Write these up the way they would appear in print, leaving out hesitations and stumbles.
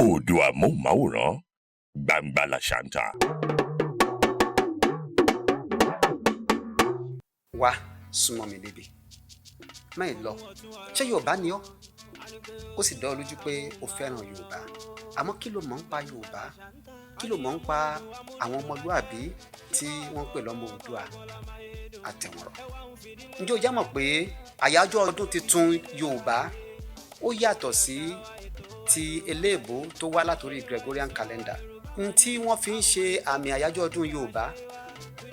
Oòduà Móhùnmáwòrán, gbangba làṣà ń ta. Wá súnmọ́ mi níbí, má ì lọ. Ṣé Yorùbá ni ọ́? Ó sì dá ọ lójú pé o fẹ́ràn Yorùbá, àmọ́ kí ló mọ̀ ń pa Yorùbá? Kí ló mọ̀ ń pa àwọn ọmọlúàbí tí wọ́n ń pè lọ́mọ Oòduà àtẹ̀wọ̀nrọ̀? Ǹjẹ́ o já mọ̀ pé àyájọ́ ọdún tuntun Yorùbá ó yàtọ̀ sí ti eléèbó tó wá látòrí Gregorian calendar? N tí wọ́n fi ń ṣe àmì àyájọ́ ọdún Yorùbá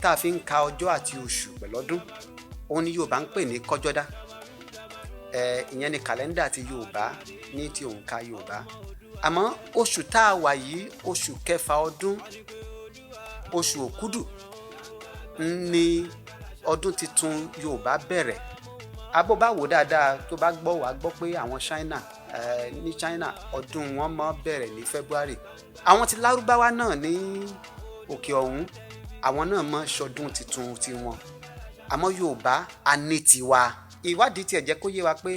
tá a fi ń ka ọjọ́ àti oṣù pẹ̀lú ọdún, òun ni Yorùbá ń pè ní kọ́jọ́dá. Ẹ ìyẹn ni kàlẹ́ndà ti Yorùbá ní ti òǹkà Yorùbá. Àmọ́ oṣù tá a wà yìí, oṣù kẹfà ọdún, oṣù Òkúdù, ní ọdún tuntun Yorùbá bẹ̀rẹ̀. Abó bá wò dáadáa, tó bá gbọ́, wàá gbọ́ pé àwọn China, ní China, ọdún wọn máa bẹ̀rẹ̀ ní February. Àwọn ti Lárúbáwá náà ní òkè ọ̀hún, àwọn náà máa ṣọdún tuntun tiwọn. Àmọ́ Yorùbá, a ní tiwa. Ìwádìí tiẹ̀ jẹ́ kó yé wa pé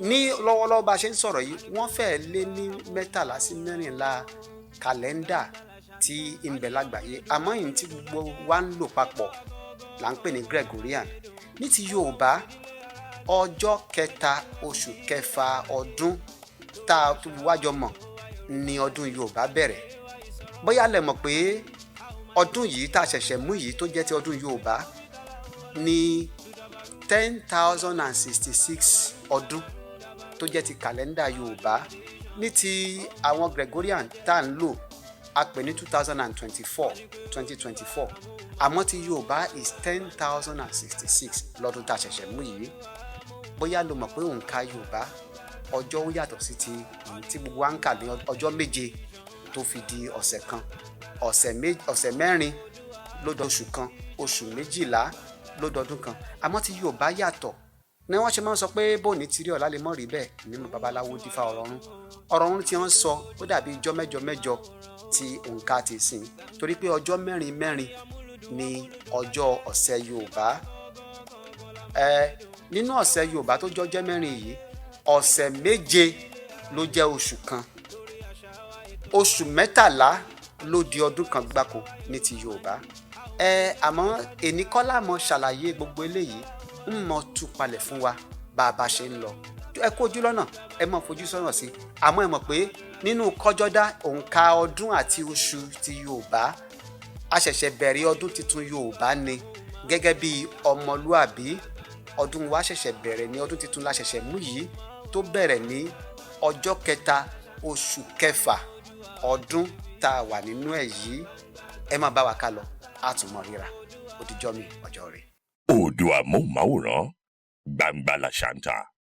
ní lọ́wọ́lọ́wọ́ bá a ṣe ń sọ̀rọ̀ yìí, wọ́n fẹ́ẹ́ lé ní 13 sí 14 kàlẹ́ndà tí ń bẹ lágbàáyé. Àmọ́ ìyẹn tí gbogbo wa ń lò papọ̀ là ń pè ní Gregorian. Ní ti Yorùbá, ọjọ́ 3 oṣù kẹfà ọdún tá a wájọ mọ̀ ní ọdún Yorùbá bẹ̀rẹ̀. Bóyá lẹ mọ̀ pé ọdún yìí tá a ṣẹ̀ṣẹ̀ mú yìí, tó jẹ́ ti ọdún Yorùbá, ní 10,066 ọdún tó jẹ́ ti kàlẹ́ndà Yorùbá. Ní ti àwọn Gregorian tá à ń lò, a pè ní 2024, 2024. Àmọ́ ti Yorùbá is 10,066 lọ́dún tá a ṣẹ̀ṣẹ̀ mú yìí. Bóyá lo mọ̀ pé òǹkà Yorùbá, ọjọ́ ó yàtọ̀ sí ti èyí tí gbogbo wa ń kà ní ọjọ́ 7 tó fi di ọ̀sẹ̀ kan. Ọ̀sẹ̀ 4 ló dọ̀ oṣù kan, oṣù 12 ló dọdún kan. Àmọ́ ti Yorùbá yàtọ̀. Ni wọ́n ṣe máa ń sọ pé bóòní ti rí, ọ̀la lè mọ̀ rí bẹ́ẹ̀. Nínú babaláwo dífá ọ̀rọ̀ ọ̀run, ọ̀rọ̀ ọ̀run tí wọ́n sọ, ó dàbí ijọ́ mẹ́jọ mẹ́jọ ti òǹkà ti sìn, torí pé ọjọ́ mẹ́rin mẹ́rin ni ọjọ́ ọ̀sẹ̀ Yorùbá. Ẹ nínú ọ̀sẹ̀ Yorùbá tó jọ jẹ́ 4 yìí, ọ̀sẹ̀ 7 ló jẹ́ oṣù kan, oṣù 13 ló di ọdún kan gbáko ní ti Yorùbá. Ẹ àmọ́ èní kọ́lá mọ ṣàlàyé gbogbo eléyìí, ń mọ tú palẹ̀ fún wa bá a bá ṣe ń lọ. Ẹ kó ojú lọ́nà, ẹ mọ̀ fojú sọ́nà sí. Àmọ́ ẹ mọ̀ pé nínú kọ́jọ́dá, òǹkà ọdún àti oṣù ti Yorùbá, a ṣẹ̀ṣẹ̀ bẹ̀rẹ̀ ọdún tuntun Yorùbá ni. Gẹ́gẹ́ bí ọmọlúàbí, ọdún wa ṣẹ̀ṣẹ̀ bẹ̀rẹ̀ ní ọdún tuntun la ṣẹ̀ṣẹ̀ mú yìí, tó bẹ̀rẹ̀ ní ọjọ́ 3 oṣù kẹfà ọdún tá a wà nínú ẹ̀ yìí. Ẹ máa bá wa ká lọ, á tún mọ ríra. Ó dijọ́ mi, ọjọ́ rẹ̀. Oòduà Móhùnmáwòrán, gbangba làṣà ń ta.